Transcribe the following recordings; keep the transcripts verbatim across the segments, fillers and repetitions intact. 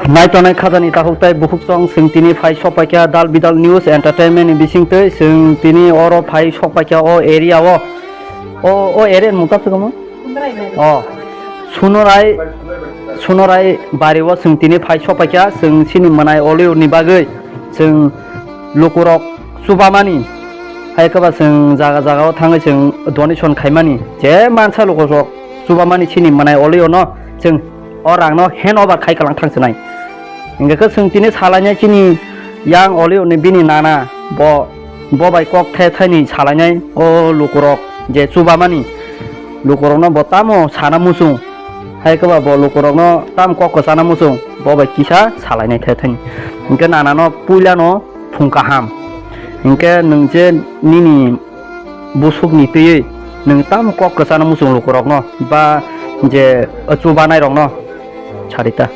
Naitonai khajani takhuk tai bukhuk chwng, chwng tini phai sokpaikha Dal Bidal News Entertainment ni bisingtwi. Chwng tini oro phai sokpaikha o area o. O, o area ni mung tamo? O, Sunorai, Sunorai bari o chwng tini phai sokpaikha. Chwng chini mwnai olio ni bagwi chwng lukurok chubamani. Hai khe ba chwng jaga jaga o thangwi chwng donation khaimani. Je mansa lukurok chubamani chini mwnai olio no chwng o rang no hand over khai kalang thang swnai. Hingke khe chwng tini salainai chini yang olio ni bini nana bo, bo bai kok the thani salainai o lukurok je chubamani lukurok no bo tamo sana muchung. Hai khe ba bo lukurok no tam kok kwchana muchung bo bai kisa salainai the thani. Hingke nana no puila no phung kaham. Hingke nwng je nini busukni twiwi nwng tamo kok kwchana muchung lukurokno ba je chubanai rokno sarita.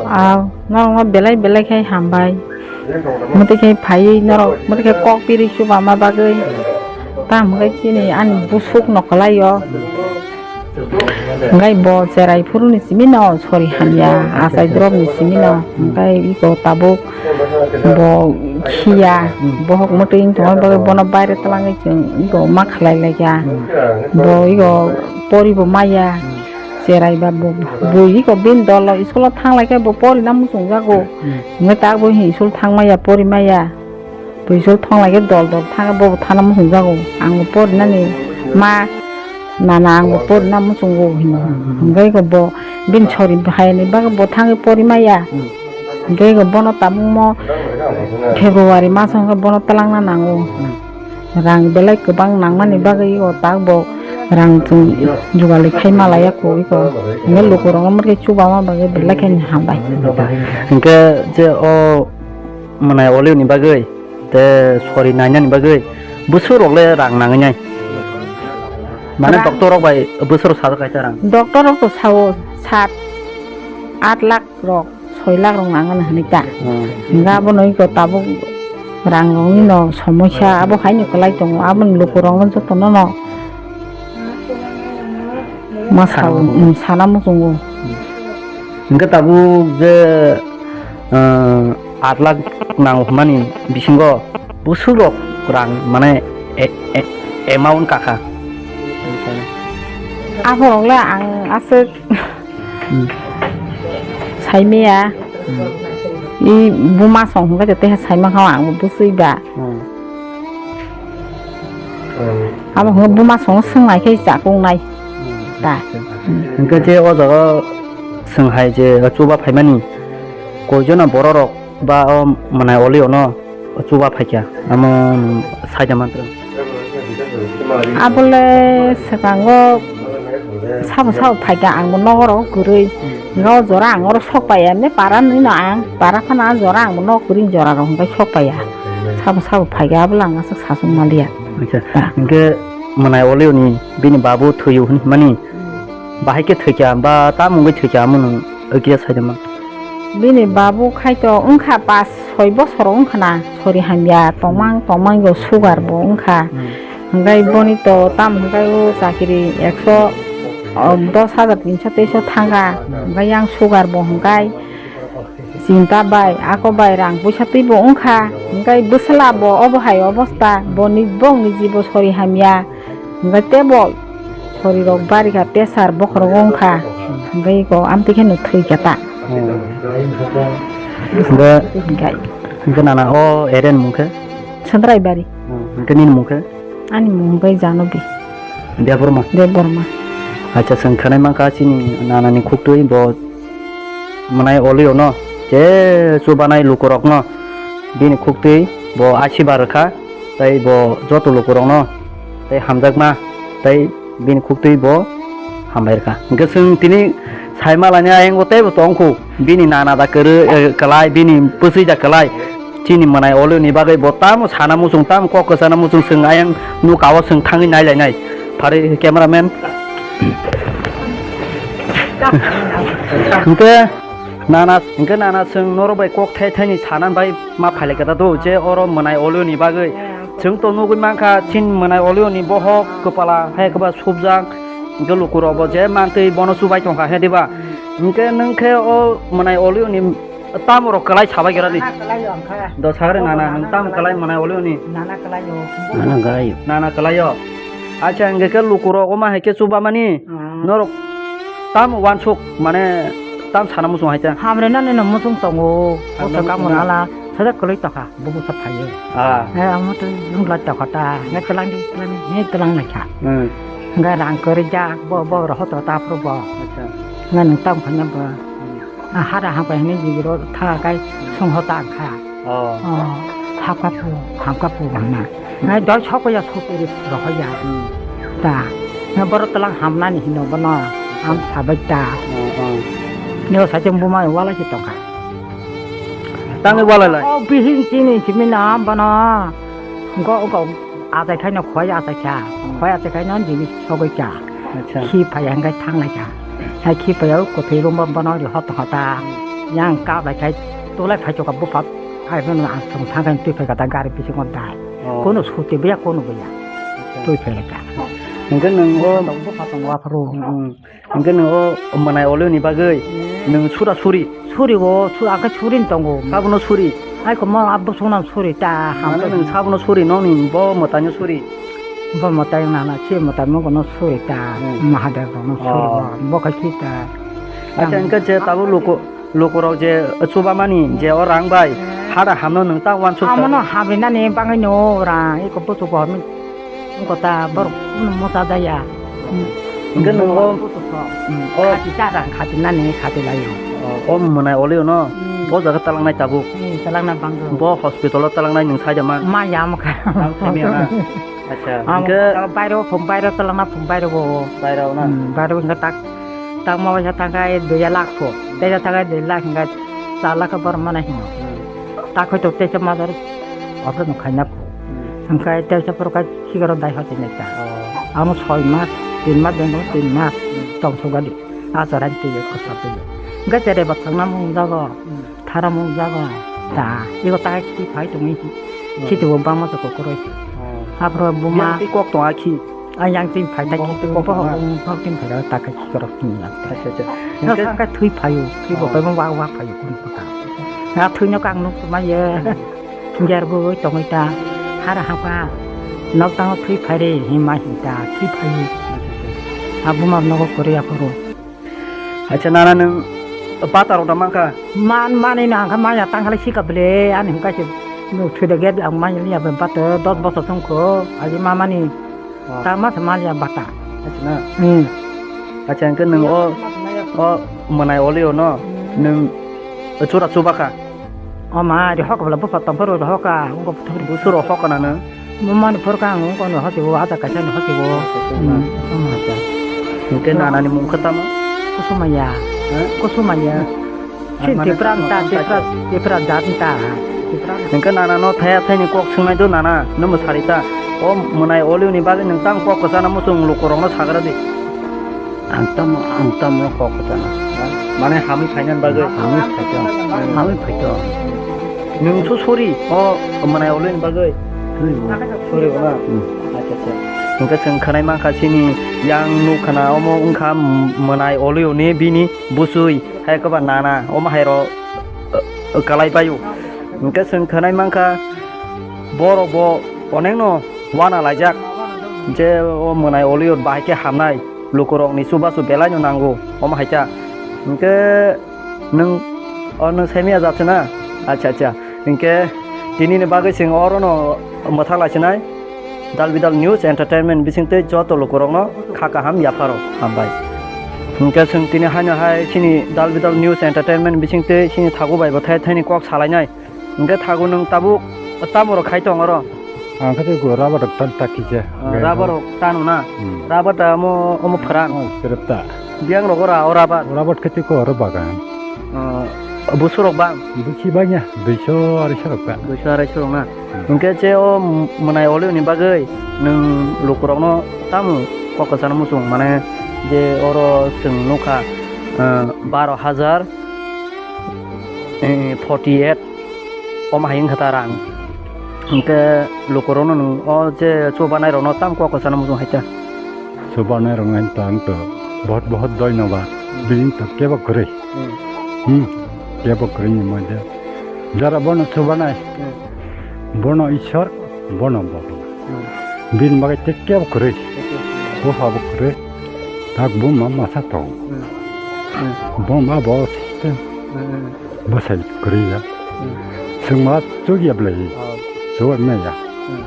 Aw, norokno belai belai khe hambai. Mwtwi khe phaiwi norok mwtwi khe kok piri chubama bagwi. Tamo khe chini ani busuk no kwlaio. Hingke bo cherai phuru ni simi no sori hamya, achai drop ni simi no. Hingke iko tabuk bo khiya, bohok mwtwi wng tongma bagwi bono baire twlangwi chwng iko ma khlai laikha. Bo iko pori bo maya, cherai ba bo, bo iko bini dolo school o thang laikha bo porina muchung jago. Hingke tak bo hi school thang maya, pori maya. Buisok thong lai khe dol dol thang, bobo thana muchung jago. Ang bo porinani ma, nana ang bo porina muchungo hino. Hingke bo bini sori hai ni bagwi bo thangwi pori maya. Hingke bono tabukmo February maso hingke bono twlangna nango. Rang belai kwbang nangmani bagwi o tak bo rang chwng jugali khai malaya koi ko. Hingke lukurok omo khe chubama bagwi belai khe hambai. Hingke je o mwnai olio ni bagwi, te sori nainani bagwi bwswk rok le rang nangwi nai. Mane rang. Doctor rok bai bwswk rok sajak kaisa rang. Doctor rok to sao sat, aat lakh rok, soi lakh rok nangani hinwi ta. Hmm. Hingke abono iko tabuk rang rokni no somosya, abo haino kwlai tongo, aboni lukurok no joto no no ma sao, hmm, sana muchungo. Hingke tabuk je, ah, aat lakh nango hwnmani bisingo bwswk rok rang mane e-, e-, amount kakha. Aborok le ang aswk, hmm, saimaya. Hmm. I buma song hwnkhe tei saima kha ang bwswi ba. Hmm. Abo hwnwi buma songno swngnai khe chakung nai. Hmm. Ta. Hmm. Hwnkhe je o jaga swng hai je chuba phaimani koijona bororok ba o mwnai olio no chuba phaikha amo saida mantra. Abole swkango sabo sabo phaikha ang bo nogoro kwrwi. Hwnkhe o jora ang oro sok paiya, emne para nini no ang para phano ah jora ang bo nok kwrwini jora rok hwnkhe sok paiya. Sabo sabo phaikha, abole ang aswk sasuk maliya. Acha, ah, hwnkhe mwnai olio ni bini babu thwiyo hwnmani, bahai khe thwikha ba tamo wngwi thwikha amo nwng okiya saida man? Bini babu khai to wngkha pas soi bosor wngkha na, sori hamya tongmang tongmang yo sugar bo wngkha. Hmm. Hwnkhe boni to tam hwnkhe o chakiri ekso, o, dos hajar tinso teiso thangkha. Hmm. Hwnkhe yang sugar bo hwnkhe chinta bai, ako bai rang puisa twi bo wngkha, hwnkhe bwsla bo obo hai obosta, bo ni, bongni jibo sori hamya, hwnkhe tebo sori rok barikha, pressure bokhorok wngkha, hwnkhe iko amtwi kheno thwikha ta. Hmm. Hwnkhe, hwnkhe nana o area ni mung khe? Sandrai bari. Hmm, hwnkhe nini mung khe? Ani mung bai Janobi. Debbarma? Debbarma. Acha, chwng khwnai mankha chini nanani khuktwi bo mwnai olio no, je chubanai lukurok no bini khuktwi bo asiba rwkha, tei bo joto lukurok no tei hamjakma tei bini khuktwi bo hambai rwkha. Hwnkhe chwng tini saima lainai ayang bo teibo tongkhu. Bini nana da kwrwi, eh, kwlai, bini bwswi da kwlai. Chini mwnai olio ni bagwi bo tamo sana muchung, tamo kok kwchana muchung, chwng ayang nuka o chwng thangwi nailainai. Phari cameraman. Hwnkhe nana, hwnkhe nana chwng norok bai kok thai thai ni sana bai ma phailai kata do je oro mwnai olio ni bagwi. Chwng to nugwi mankha chini mwnai olio ni bohok kwpala hai kwba subjak. Hwnkhe lukurok bo je mantwi bono chubai tongkha he diba? Hwnkhe nwng khe o mwnai olio ni tamo rok kwlai sabai gira di. Nana kwlai o ang kha. Do sagri nana, nwng tamo kwlai mwnai olio ni? Nana kwlai o. Nana kwlai o. Nana kwlai o. Acha, hwnkhe khe luku rok omo hai khe chuba mani, hmm, norok tamo wansuk, mane, tam sana muchung hai ta? Hamre nani no muchung tongo. Hamre o muchung kamo na? Nala. Sada kwlwi tokha, bubu sa phaio. Ah. He, amo to jung lai tokha ta, he twlang di, twlang di, he twlang lai kha. Hmm. Hwnkhe rang kwrwi jak, bo, bo roho to ta phuru bo. Acha. Hwnkhe nwng tam khaina bo. Hmm. Ah, hara hangpai hwnwi jigiro tha kai songho ta kha. Oh. Oh, hakha pu, hamkha pu hwnna. Nai doi sokya sopiri rohoya. Hmm. Ta. Na borok twlang hamnani hino bono. Ham sabai ta. Oh, oh. Neo sache buma wala se tongkha. Tangwi walai lai. O bihing chini chimina bono. Go go ajai khaino khoi ajai kha. Hmm. Khoi ajai khaino jini sogoi kha. Acha. Khi phai hangkai thang lai kha. Hai khi phai o kothoi room bono ri hot hota. Hmm. Yang ka bai khai tolai phai choka buphak. Hai bono ang song thang khai twi phai kha ta gari bisingo dai. Oh. Kono suti bia kono bia. Acha. Twi phai lai kha. Hwnkhe nwng o buphak tong wa phuru. Hmm, hmm. Hwnkhe nwng o mwnai olio ni bagwi, hmm, nwng sura suri? Suri o, su-, ang khe suri ni tongo. Sabono suri? Ai ko mo abo songno suri ta, ham. Mane nwng sabono suri, nokni bo mwtaino suri? Bo mwtai nana, se mwtai mo kono suri ta, hmm, Mahadev kono suri. Oh. Bo, bo khe si ta. Acha, hwnkhe je tabuk luku, lukurok je chubamani, je o rang bai, hmm, hada hamno nwng ta wansuk ta? Amono habinani bagwino rang, eko buchuk bo hamni. Wngkha ta borok mosa jaya. Hwnkhe nwng o, o khati cha rang khati nani khati laio. O, o mwnai olio no, hmm, bo jaga talangnai tabuk. Hmm, talangna bangwk. Bo hospital o talangnai nwng saida man? Ma ya mokha. Ang saimanya na. Acha, hwnkhe bairo phung bairo talangna phung bairo bo. Bairo na? Hmm, bairo wngkha tak, tak ma waisa thangkha dui lakh pho. Teisa thangkha dui lakh hwnkha char lakh borok mana hino. Hmm. Tak hoi to teisa major operation khaina pho. Hmm. Hwnkhe teisa phuru kha sikaro dai hote nai ta. Oh. Amo soi mas, tin mas bengo, tin mas, hmm, tong sugadi. Acharai twi kosa twi. Hwnkhe tere bo thangna mung jago, hmm, thara mung jago. Ta, ego ta khi phai tongwi. Hmm. Khi twi bo bangma to kokroi. Oh. Aphuru buma. Yang twi kok tong a khi. A yang tin phai ta bohok ki tin bohok kok na? Bohok tin phai ta ka ki korok tin yang. Acha, acha. No hwnkhe sangka thui phaio, thui bo, oh, bai wa wa phaio kun paka. Na thui no kang nuk ma ye. Ger bo tongoi ta. Har ha pa. Nok tang thui phai re hi ma hi ta, thui phaio. Acha, acha. Abu ma nogo kore ya koro. Acha, nana nwng bata rok da mankha? Man, mani no angkha maya tangkhalai sika bele, ani hwnkha se no thwi da gate ang maya liya ba bata dos bosor songkho, aji mamani. Oh. Ta ma se maliya bata. Acha na? Hmm. Acha, hwnkhe nwng o, o mwnai olio no, hmm, nwng chura chubakha? O ma, ri hok bwla bupha tong phuru ri hoka, wngkha bupha. Busuro hok na nw? Mo mani phuru kha ang wngkha no hosi o, ada kaisa no hosi o. Acha, acha. Hmm, hmm. Acha. Hwnkhe nanani mung khe tamo? Kusumaya. Ha? Kusumaya. Ar si mane Tipra tamo ta, tamo Tipra, kaisa? Tipra jat ta. Tipra. Hwnkhe nana no thaya thaini kok swngnai do nana, nw mwsari ta. O mwnai olio ni bagwi nwng tamo kok kwchana muchung lukurok no sagra di. Ang tamo, ang tamo kok kwchana. Mane hamwi phainani bagwi? Hamwi phaito, hamwi phaito. Nwng so sori, o mwnai oloi ni bagwi? Sori bo. Sori bo na? Hmm. Acha, acha. Hwnkhe chwng khwnai mankha chini yang nukha na omo wngkha mwnai oloi ni bini bwswi, hai koba nana, omo hai ro, uh, uh, kalai paio. Hwnkhe chwng khwnai mankha borok bo onekno wana laijak je o mwnai oloi bahai khe hamnai. Lukurokni chubachu belaino nango, omo hai kha. Hinkhe nwng, o, nwng saimanya jat se na? Acha, acha. Hinkhe tinini bagwi chwng orono mwthang lai sinai. Dal Bidal News Entertainment bisingtwi joto lukurokno kha kaham yapharo hambai. Hinkhe chwng tini haino hai chini Dal Bidal News Entertainment bisingtwi chini thago bai bo thai thaini kok salainai. Hwnkhe thago nwng tabuk tamo rok khai tong oro? Ang khe tei go rubber rok tan ta kisa. Ah, rubber rok tano na? Hmm. Rubber ta omo, omo pharan? Oh, serep ta. Biyang rok ora o rubber? Rubber khe tei ko oro bagan. Ah, busu rok bang? Busi banya, duiso arai rok ta. Duiso arai rok na? Hmm. Hwnkhe che o mwnai oloi ni bagwi nwng luku rokno tamo kok kwchana muchung mane je oro chwng nukha, ah, baro hajar, eh, forty eight. Omo hai wngkha ta rang. Hinkhe lukurokno nwng o je chubanai rokno tamo kok kwchana muchung hai ta. Chubanai rokno tang to. Bohot bohot doinobad. Bini to kebo kwrwi. Hmm. Hmm. Kebo kwrwi ni moide. Jara bono chubanai. Hmm. Bono Ishwar, bono Bhogoban. Hmm. Bini bagwi te kebo kwrwi. Te kebo kwrwi. Bupha bo kwrwi. Tak buma masa tongo. Hmm. Hmm. Buma bo system. Hmm. Bwsai kwrwi ya. Hmm. Chwngma chukya bwlai. Oh. Chubai maya. Hmm.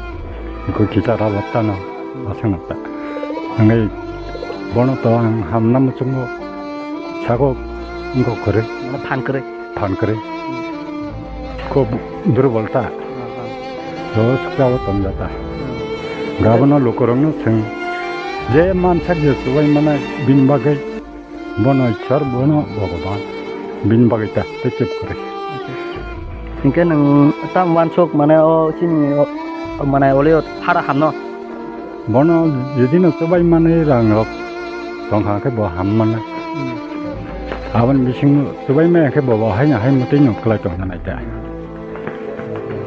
Iko kisa ralo tano. Hmm. Aswkno ta. Hwnwi bono to ang hamna muchungo. Sago wngkha kwrwi. Mane phan kwrwi. Phan kwrwi. Hmm. Kho durbol ta. Hmm, hmm. To sukjao tongjata. Hmm. Gabono lukurokno chwng je mansak je chubai mane bini bagwi. Bono Ishwar, bono Bhogoban. Bini bagwi ta tei chep kwrwi. Hinkhe nwng tam uansuk mane o chini o, o mane olio hara hamno? Bono jedino chubai mani rangrok tongkha khe bo ham mano. Hmm. Aboni bisingo chubai maya khe bo, bo haino hai mwtwi no kwlai tongna nai ta.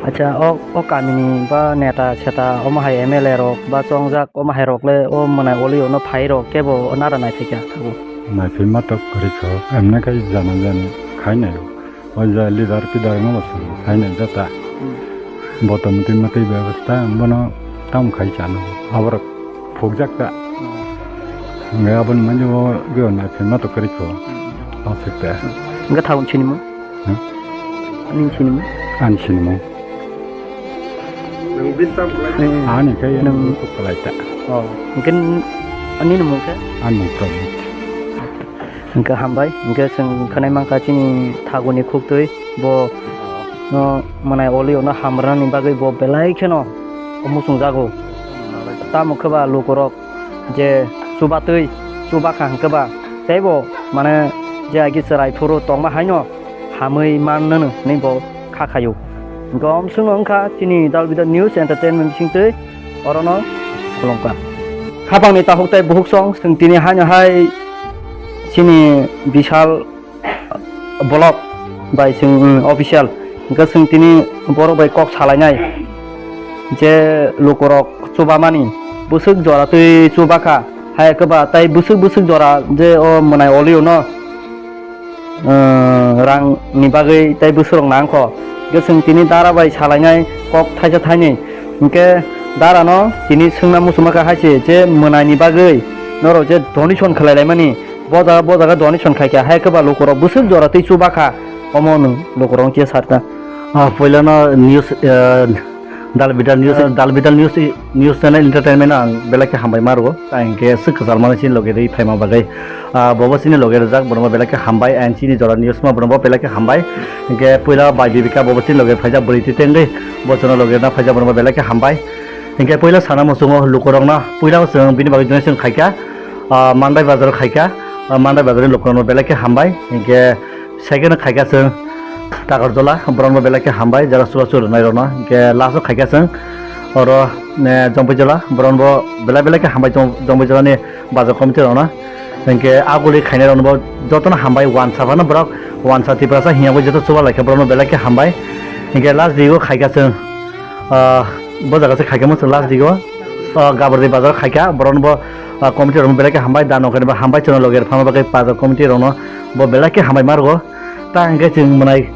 Acha, o, o kamini ba neta seta omo hai M L A rok ba chongjak omo hai rok le o mwnai olio no phai rok kebo nara nai phaikha tabuk. Naiphima to kwrwi kho, emne khai jana jani khai naio. O ja leader pider no bo song khai nai jata. Hmm. Bo to mutwi mutwi bebasta bono tam khai chano. Aborok phukjak ta. Hmm. Hwnwi aboni mani o geo naiphima to kwrwi kho. Hmm. Aswk ta. Hwnkhe thaun sinimung? Hmm? Ani sinimung? Ani sinimung. Nwng bini tamo khlai? Hmm. Ani khe nwng bini kok kwlai ta. Oh, hwnkhe n-, ani nwng mung khe? Ani mung Pramit. Hwnkhe hambai, hwnkhe chwng khwnai mankha chini thaguni khuktwi bo no mwnai olio no hamrwnani bagwi bo belai kheno muchungjago. Tamo khe ba lukurok je chubatwi chubakha hwnkhe ba teibo mane je agi chwrai phuru tongma haino hamwi mannwno hinwi bo kha khaio. Gom swngno wngkha chini Dalbida News Entertainment bisingtwi orono khulumkha. Khapangni takhuk tei bukhuk song chwng tini haino hai chini Bishal Block bai chwng, um, official hwnkhe chwng tini borok bai kok salainai je lukurok chubamani bwswk jora twi chubakha hai khe ba tei bwswk bwswk jora je o mwnai olio no, uh, rang ni bagwi tei bwswk rok nang kho. Hwnkhe chwng tini dara bai salainai kok thaisa thainwi. Hwnkhe dara no tini swngna muchungma kha hai se je mwnai ni bagwi norok je donation khlai laimani bo jaga bo jaga donation khai kha hai khe ba lukurok bwswk jora twi chuba kha omo nwng lukurok khe sa kha. Ah, puila no news, eh, Dalbidal News, ah, Dalbidal News, News Channel Entertainment ang belai khe hambai ma rwo. Ta hinkhe swk kwchal mani chini loge rwi phaima bagwi. Ah, bobo chini loge rwjak, bono belai khe hambai. And chini jora news ma bono belai khe hambai. Hinkhe puila bai Bibika bobo chini loge phaijak, bwrwi twi tengwi bo chwngno loge rwna phaijak, bono belai khe hambai. Hinkhe puila sana muchungo lukurokno puila o chwng bini bagwi donation khaikha, ah, Mandai bazar khaikha, ah, Mandai bazarni lukurokno belai khe hambai. Hinkhe second khaikha chwng Takarjola, borokno belai khe hambai, jara chubachu rwnairokno. Hinkhe last o khaikha chwng oro, eh, Jompuijola, borokno bo belai belai khe hambai Jom-, Jompuijolani bazar committee rokno. Hinkhe aguli khainairokno bo jotono hambai, wansa phano borok wansa Tiprasa hiyabo joto chuba laikha, borokno belai khe hambai. Hinkhe last digo khaikha chwng, ah, bo jaga se khaikha mo chwng last digo, ah, Gabardi bazar khaikha, borokno bo, ah, committee rokno belai khe hambai, da nokani bo hambai, chwngno loge rwphano bagwi bazar committee rokno bo belai khe hambai ma rwo. Ta hwnkhe chwng mwnai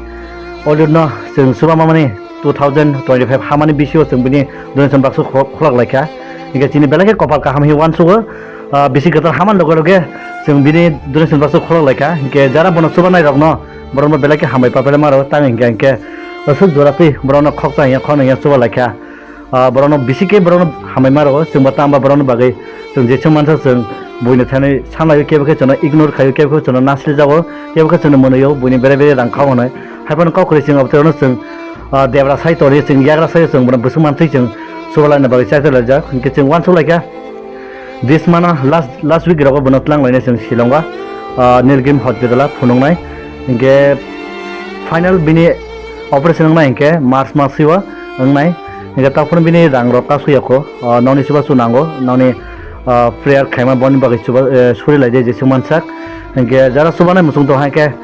audio no chwng chuba mamani two thousand twenty-five hamani bisio chwng bini donation baksu kho-, khulak laikha. Hinkhe chini belai khe kopal kaham hinwi uansugo, ah, bisi kwtal hamani loge loge chwng bini donation baksu khulak laikha. Hinkhe jara bono chuba nairokno borokno belai khe hambai paipale maro, tang hinkhe hinkhe aswk jora twi borokno khoksa hiya khokna hiya chuba laikha. Ah, borokno bisi khe borokno hambai ma rwo, chwngbo tamo borokni bagwi chwng jeswk mansa chwng buino thani sanlaio, kebo khe chwngno ignore khaio, kebo khe chwngno naslijago, kebo khe chwngno mwnwio, buini bere bere rang khao hwnwi. Haiphano kok kwrwi chwng abo tei chwng, ah, debra sai tongwi chwng yagra sai chwng bono bwswk manswi chwng subar laina bagwi chai laijak, hinkhe chwng uansuk laikha. This month last, last week rogo bono twlang lainai chwng Shillong o, ah, Nilgim hospital o phunuknai. Hinkhe final bini operation wngnai hinkhe March masio wngnai. Hinkhe taphuru bini rang rok kasuyakho, ah, nokni chubachu nango, nokni, ah, prayer khaima boni bagwi chuba, eh, suri laidi jeswk mansak. Hinkhe jara chubanai muchung tong hinkhe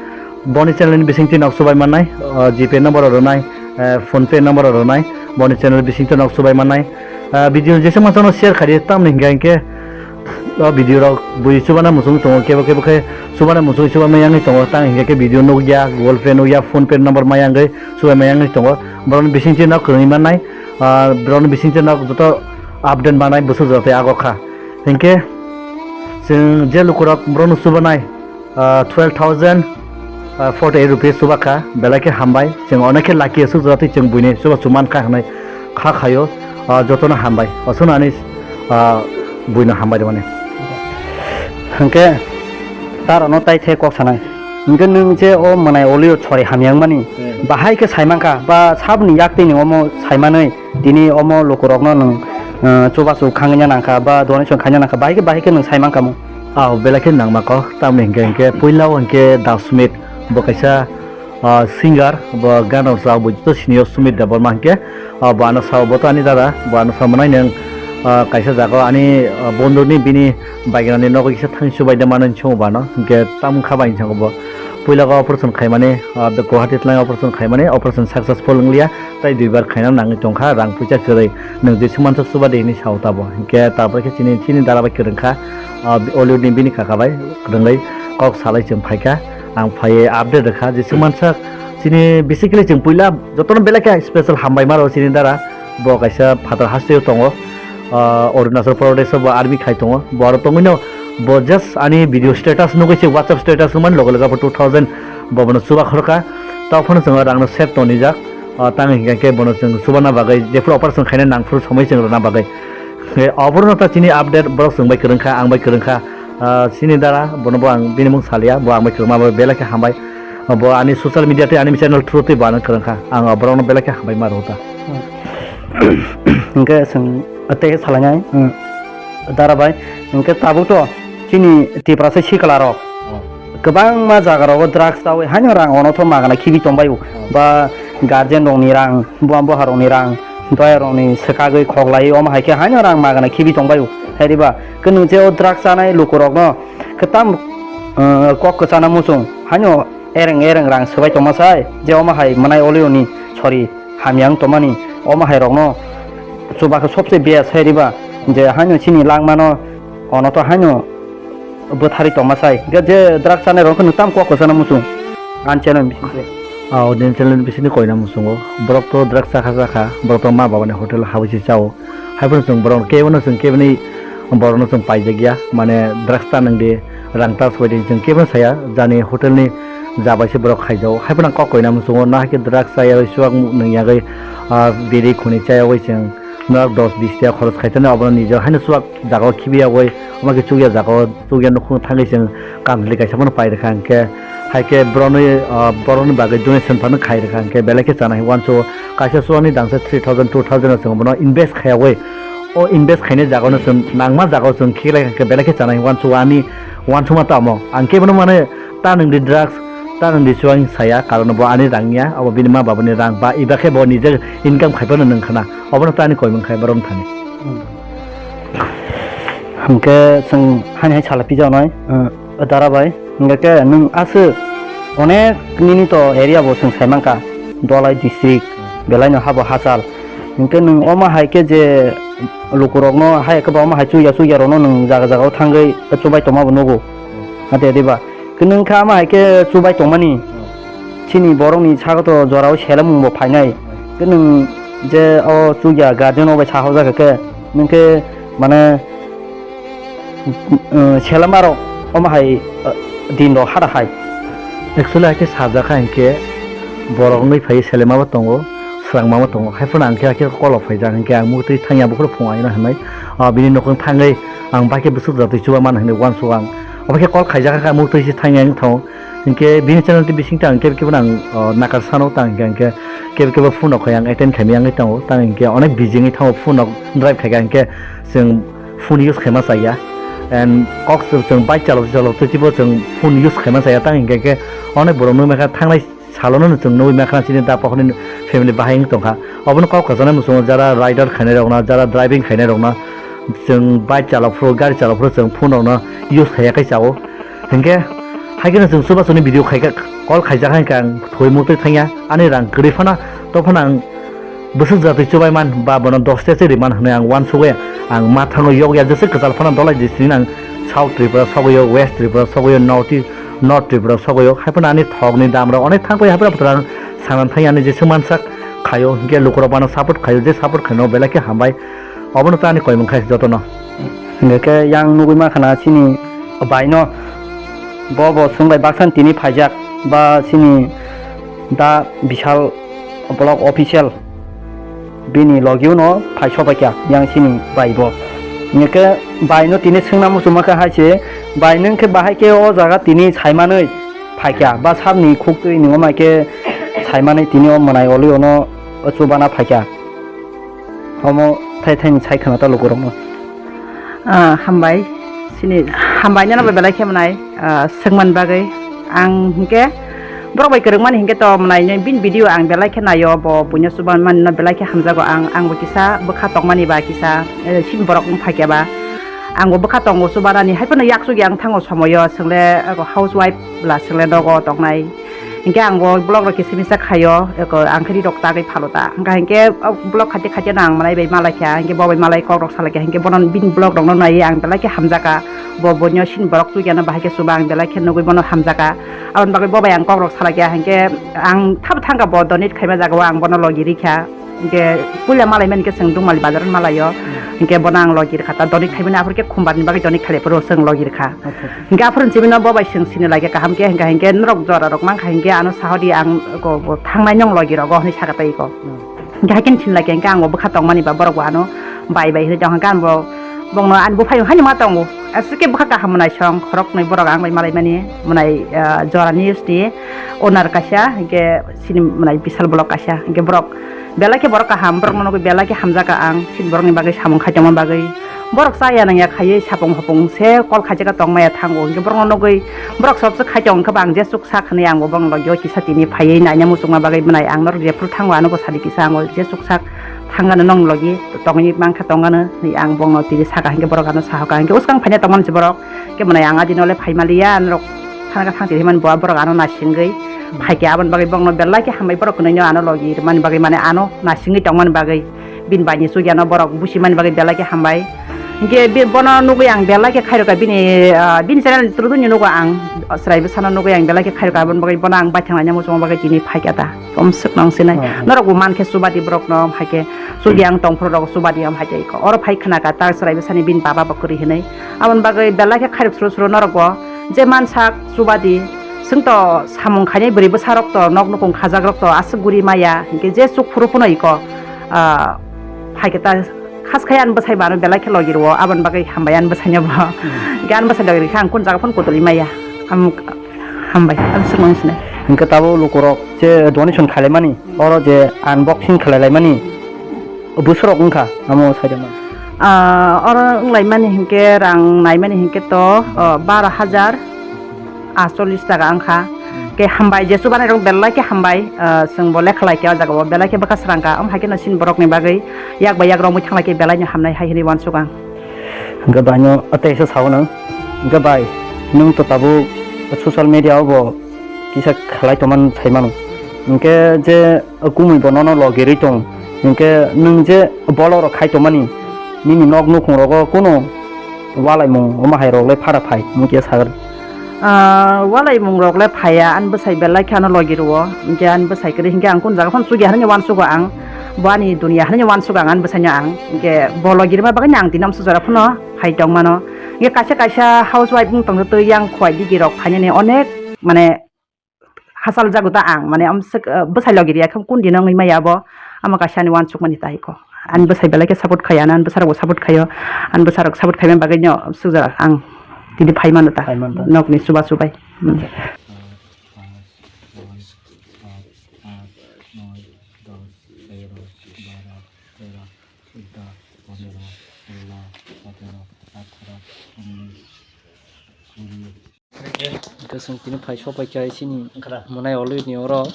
boni channel ni bisingtwi nok chubai mannai, ah, G Pay number rwnai, eh, PhonePe number rwnai, boni channel bisingtwi nok chubai mannai. Ah, video jeswk mansakno share khaidi, tamni hinkhe hinkhe O video rok bui chubana muchung tongo, kebo kebo khe chubana muchung chuba maya wngwi tongo, tang hinkhe khe video nukya, Google Pay nukya, PhonePe number maya wngwi chuba maya wngwi tongo. Borokni bisingtwi no kwrwngwi mannai, ah, borokni bisingtwi no joto update manai bwswk joto tei ago kha. Hinkhe chwng je lukurok borokno chubanai, ah, twelve thousand forty eight rupees chuba kha, belai khe hambai. Chwng onek khe lucky aswk jora twi chwng buini chuba chuman kha hwnwi kha khaio, ah, jotono hambai. Aswkno ani, ah, buino hambai rwmani. Hinkhe tarano tai the kok sanai. Hinkhe nwng je o mwnai olio chori hamya wngmani, hmm, bahai khe saimankha ba saboni yaktwi nwng omo saimanwi tini omo lukurokno nwng, ah, chubachu khangya nangkha ba donation khaina nangkha, bahai khe, bahai khe nwng saimankha mo? Ah, belai khe nangma kok, tamni hinkhe, hinkhe puila o hinkhe Das Smith bo kaisa, ah, singer, bo gan rok sa bo joto senior Sumit Debbarma hinkhe, ah, bo ano sao, bo to ani dada, bo ano sao manai nwng, ah, kaisa jaga o ani, ah, bondhuni bini baigani nogo kisa thangsu bai de mano hinwi swngo bo ano, hinkhe tamo kha bai hinwi swngo bo. Puila o operation khaimani, ah, Guwahati twlang operation khaimani, operation successful wnglia, tai duibar khaina nangwi tongkha, rang puisa kwrwi. Nwng jeswk mansuk chuba de hinwi sao tabo. Hinkhe tabuk khe chini, chini dara bai kwrwngkha, ah, Hollywood ni bini kaka bai kwrwngwi kok salai chwng phaikha. Ang phaiwi update rwkha, jeswk mansak chini basically chwng puila jotono belai khe special hambai ma rwo chini dara. Bo kaisa phatar hasteo tongo, ah, Arunachal Pradesh o bo army khai tongo. Bo aro tongwino bo just ani video status nugwi se WhatsApp status nukmani loge loge abo two thousand bo bono chuba khorokha. Tei phano chwng rangno save tonijak. Ah, tang hinkhe bono chwng chubana bagwi jephuru operation khaina nangphuru somoi chwng rwna bagwi. Khe oborno ta chini update borok chwng bai kwrwngkha, ang bai kwrwngkha. Ah, chini dara bono bo ang bini mung salia, bo ang bai kwrwngma bai belai khe hambai. Bo ani social media tei ani channel through tei bo ano kwrwngkha. Ang borokno belai khe hambai ma rwo ta. Hinkhe chwng tei salainai, hmm, dara bai. Hinkhe tabuk to chini Tiprasa sikla rok kwbangma jaga rogo drugs chawi haino rang ono tho magana khibi tongbaio. Ba guardian rokni rang, buam boha rokni rang, doya rokni swkagwi khoklai omo hai khe haino rang magana khibi tongbaio. Hai riba khe nwng je o drugs chanai lukurokno khe tam, uh, kok kwchana muchung haino ereng ereng rang swbai tongma sai je omo hai mwnai oleo ni sori hamya wng tongmani omo hai rokno chuba khe sobse best hai riba je haino chini langmano ono to haino bwtharwi tongma sai. Hwnkhe je drugs chanai rok wngkhe nwng tamo kok kwchana muchung ani channel bisingtwi. Ah, audience channel bisingni koina muchungo. Borok to drugs chakha chakha, borok to ma babani hotel habwi se chao. Haiphano chwng borok kebono chwng keboni borokno chwng paijak ya, mane drugs ta nwng di, rang ta swbai di, chwng kebono saya, jani hotel ni ja bai se borok khaijao. Haiphano kok koina muchungo, na hai khe drugs chayagwi chuwak nwng yagwi, ah, biri khuni chayagwi chwng norok dos bis taka khoros khaitani, obono nijor haino chuwak jagao khibiya oi, omo khe chukya jagao chukya nukhung thangwi chwng kandli kaisa phano pai rwkha, hinkhe hai khe borokni, ah, borokni bagwi donation phano khai rwkha, hinkhe belai khe chana hai uansukgo. Kaisa chuwakni dangsa three thousand, two thousand o chwng bono invest khaiya oi, o invest khainai jagao no chwng nangma jagao chwng khiklai kha, hinkhe belai khe chana hai uansukgo ani uansukma tamo. Ang khe bono mane ta nwng di drugs, ta nwng di chuwak saya, karon bo ani rang ya, abo bini ma babani rang, ba iba khe bo nije income khai phano nwng khna, obono ta ani koimung khai borok thani. Hwnkhe chwng haini hai sala pijaknai, uh, dara bai, hwnkhe khe nwng aswk onek nini to area bo chwng sai mankha, Dholai district, belai no habo hachal. Hwnkhe nwng omo hai khe je lukurokno hai khe ba omo hai chukya chukya rokno nwng jaga jaga o thangwi chubai tongma bo nugo. Ate diba? Khe nwng khe ama hai khe chubai tongmani. Chini borokni sago to jorao selamung bo phainai. Khe nwng je o chukya guardian rok bai sahorjak khe, nwng khe mane, uh, selama rok omo hai, uh, din rok hada hai. Actually, hai khe sajak kha hinkhe borok wngwi phai selema bo tongo, swrangma bo tongo. Hai phano ang khe, hai khe kolok phaijak hinkhe ang muktwi thangya bukhuk phung aina hinwi, ah, bini nokong thangwi ang bai khe bwswk jatwi chuba mano hinwi uansukgo ang. Obo khe kol khaijak kha, muktwi se thangya wng thango. Hinkhe bini channel tei bisingtwi ang kebo kebo no ang, o, nakar sano, tang hinkhe, hinkhe kebo kebo phone rok hai ang attend khaimani wngwi tongo, tang hinkhe onek busy wngwi thango, phone rok drive khaikha hinkhe chwng phone use khaima chaya. And kok chwng, chwng bike chalok chalok twi twibo chwng phone use khaima chaya, tang hinkhe, hinkhe onek borok nukmaikha thangnai salono chwng nugwi mankha chini da pokhorni family bahai wng tongkha. Obono kok kwchangma muchungo jara rider khainai rokno, jara driving khainai rokno, chwng bike chalok phuru, gari chalok phuru chwng phone rokno use khaiya khe chao. Hinkhe hai kheno chwng chubachu ni video khaikha, call khaijak hai khe ang thwi muktwi thangya, ani rang kwrwi phano, to phano ang Bwswk jatwi chubaiman ba bono doste se riman hwnwi ang uansukya. Ang mathango yokya jesa kwchal phano dolai di sini ang South Tripura sogoyo, West Tripura sogoyo, North East, North Tripura sogoyo. Haiphano ani thokni damrok onek thangpai haiphano phutrang sanam thangya ani jesa mansak khayo, hinkhe lukurok bono support khayo, je support khaino belai khe hambai. Obono to ani koimung khai jotono. Hinkhe yang nugwi mankha na chini baino bo bo swngbai baksan tini phaijak ba chini da Bishal block official bini logio no phai sopaikha yang chini bai bo. Hinkhe bai no tini swngna muchungma khe hai se bai nung khe bahai khe o jaga tini saimanwi phaikha ba sakni khuktwi nungma khe saimanwi tini o mwnai olwi ono chubana phaikha. Omo thai thai ni sai khwna ta lukurokno. Ah, hambai. Sini hambai nano bai belai khe mwnai, ah, swngmani bagwi. Ang hinkhe borok bai kwrwngmani hinkhe to mwnai bini video ang belai khe naio, bo buino chubanmani no belai khe hamjago ang. Ang bo kisa bwkha tongmani ba kisa, eh, sini borok wng phaikya ba. Ang bo bwkha tongo chubanani, haiphano yaksugwi ang thango somoyo, chwng le, eh, housewife bwla, chwng le nogo tongnai. Hinkhe ang bo vlog rok kisa misa khaio, eko ang khe ri rok tagwi phalo ta. Hwnkha hinkhe o vlog khaite khaite no ang mwnai bai malai kha, hinkhe bo bai malai kok rok salai kha, hinkhe bono bini vlog rok no naiwi ang belai khe hamjaka. Bo boino sini borok chukya no bahai khe chuba ang belai khe nugwi bono hamjaka. Aboni bagwi bo bai ang kok rok salai kha, hinkhe ang thabo thangkha bo donate khaima jaga o ang bono logi ri kha. Hinkhe puila malai mani khe chwng Dungmali bazar o malaio. Hmm. Hinkhe bono ang logi rwkha ta, donate khaimani aphuru khe khumbar ni bagwi donate khailai phuru chwng logi rwkha. Acha, acha. Hinkhe aphuru chibino bo bai chwng sini lai kha kaham khe, hinkhe, hinkhe norok jora rok mankha hinkhe ano sahodi ang ko, ko thangnai nong logi rogo hinwi sakha tei ko. Hmm. Hinkhe haikhe sini lai kha hinkhe ang bo bwkha tongmani ba borok bo ano bai bai hinwi tong kha, hinkhe ang bo bongno ani buphai haino ma tongo. Aswk khe bwkha kaham mwnai song khoroknwi borok ang bai malai mani mwnai, ah, jora ni sini owner kaisa hinkhe sini mwnai Bishal block kaisa hinkhe borok belai khe borok kaham, borokno nugwi belai khe hamjakha ang, sini borokni bagwi samung khai tongma bagwi. Borok chaya nangya khaiwi sapung hopung se kol khaijak tongmaya thango, hinkhe borokno nugwi borok sobse khai tongo, hinkhe bo ang jesuk sak hinwi ang bo bongni logio kisa tini phaiwi naina muchungma bagwi mwnai ang norok jephru thango ano bo sadi kisa ang bo jesuk sak thangano nong logi tongwi mankha tongano hinwi ang bongno tini saka, hinkhe borok ano sahokha, hinkhe uskang phaina tongmani se borok. Khe mwnai ang adino le phai maliya, norok thana khe thang tiri himani bo borok ano naisingwi phaikha, aboni bagwi borokno belai khe hambai, borok kwnwi no ano logi rwmani bagwi mane ano naisingwi tongmani bagwi bini bai ni chukya no borok busimani bagwi belai khe hambai. Hinkhe bi-, bono nugwi ang belai khe khairokha bini, ah, bini channel ni through ni nugo ang, chwrai bwsano nugwi ang belai khe khairokha, aboni bagwi bono ang baithang laina muchungma bagwi tini phaikha ta. Komswk nang sinai. Hmm, hmm. Norok bo mankhe chubadi borok no, hai khe chudi ang tongphuru rok chubadi am hai khe iko. Oro phai khna ka ta chwrai bwsani bini baba bo kwrwi hinwi. Aboni bagwi belai khe khairok suru suru norok bo je mansak chubadi. Chwng to samung khainai bwrwi bwsa rok to nok nukung khajak rok to aswk guri maya. Hinkhe je chuk phuru phunu iko, ah, hai khe ta khas khai ani bwsai bo ano belai khe logi rwo. Aboni bagwi hambai ani bwsai no bo. Hmm. Hinkhe ani bwsai logi rikha ang kun jaga phano kutuli maya. Am-, hambai. Ang swk nang sinai. Hinkhe tabuk lukurok je donation khlaimani. Oro je unboxing khlai laimani bwswrok wngkha, amo saida man. Ah, oro wng laimani hinkhe rang naimani hinkhe to, oh, baro hajar aatchollish taka wngkha. Hmm. Khe hambai je chubanai rok belai khe hambai, ah, chwng bo lekha lai khe o jaga o belai khe bwkha srangkha, om hai khe no chini borok ni bagwi yak bai yak romwi thang lai khe belai no hamnai hai hinwi uansuk ang. Hwnkhe bai no teisa sao nang. Hwnkhe bai, nwng to tabuk social media o bo kisa khlai tongmani sai mano. Hwnkhe je kumui bo nono logirwi tong. Hwnkhe nwng je bolok rok khai tongmani, nini nok nukhung rogo kunu walaimung omo hai rok le phara phai, mung khe sagri. Ah, walaimung rok le phaiya, ani bwsai belai khe ano logi rwo. Hwnkhe ani bwsai kwrwi, hwnkhe ang kunu jaga phano chukya hinwi uansugo ang. Bo ani duniya hinwi uansugo ang ani bwsaino ang. Hwnkhe bo logi rwma bagwi ang tini amsa jora phano phai tong mano. Hwnkhe kaisa kaisa housewife wng tongtwi yang khowai digi rok phainani onek mane hachal jago ta ang, mane amswk, ah, bwsai logi riya khe kun dino wngwi maya abo, amo kaisa ani uansukmani tai kho. Ani bwsai belai khe support khaio, ani bwsarok bo support khaio, ani bwsarok support khaimani bagwi no swkjak ang tini phai mano ta. Phai mano ta. Nokni chuba chubai. Hmm. Hwnkhe chwng tini phai sopai kha chini mwnai olwi ni oro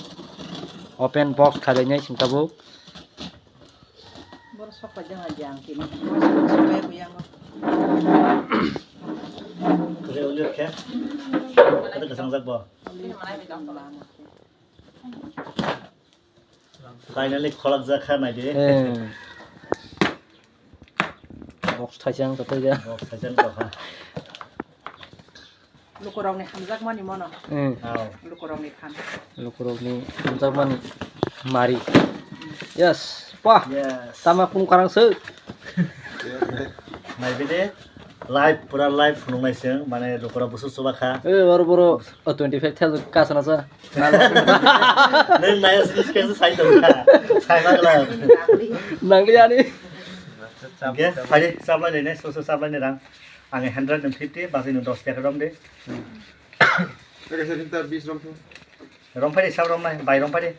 open box khlainai chwng tabuk. Borok sok pai jang jang tini. Sok pai buyango. Kore olwi khe. Kata kasang jak bo. Finally kholak jak kha nai de. Eh. Box thaisang kothai ja. Box thaisang tokha. Lukurokni hamjakmani mono. Hmm. Aw. Lukurokni phan. Lukurokni hamjakmani mari. Yes, pa. Yes. Tama kung karang se. Nai bide. Live, pura live phunuknai se, mane lukurok busu chuba kha. Eh, boro boro, oh, twenty five thousand kasana sa. Nang nai se, se sai tong kha. Sai ma gla. Nangli ani. Ge, phai de, chaplai le ne, so so chaplai ne rang. Ang hundred and fifty, basi no dos taka rom de. Oke, sir, kita bis rom tu. Rom phai de, sab rom nai, bai rom phai de.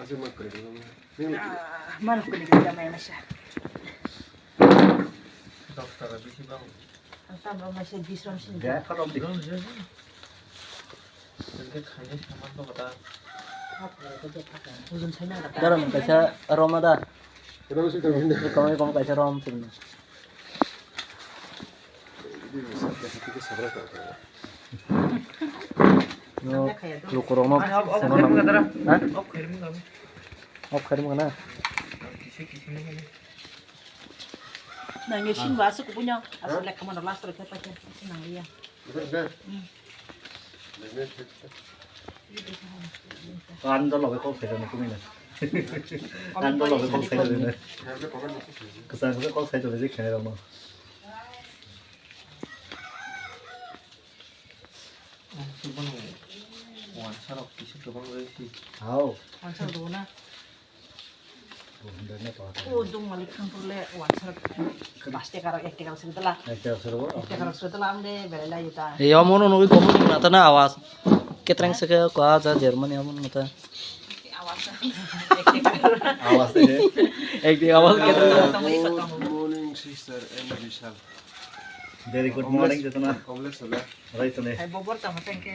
Asik mak kare rom. Ning Ah, mana kuni kita mai masa. Dos taka bisi bang. Ang tam rom masa bis rom sin. Ge, pha rom de. Hingke khaina saman to kata. Hujun sai na kata. Daram kaisa rom ada. Rom sing tong hinde. Kom kom kaisa rom sing. No, lukurokno. Off khairung kadara. Ha? Off khairung kadara. Off khairung kana? Kisi kisi ne. Nang ye sing ba se kubunya. Asal lek kamano last rek pa ke. Nang ye. Kan da lobe kok sai jone kumina. Kan da lobe kok sai jone. Kasa kasa kok sai jone je kene ramo. Ang se bono wansa rok kisa gobang resi. Hao. Wansa rok na. O dong malik khang purle wansa rok pas taka rok ek taka rok sudala. Ek taka sudala. Ek taka rok sudala ang de belai lai ta. Ei omo no nugui komo ni nata na awas. Ketreng seke ko aja Germany omo no nata. Awas. Awas de. Ek taka awas ketreng. Good morning, sister and Vishal. Very good morning, Jatana. Komlesh sala. Right, sir. Hai bobor tamo thank you.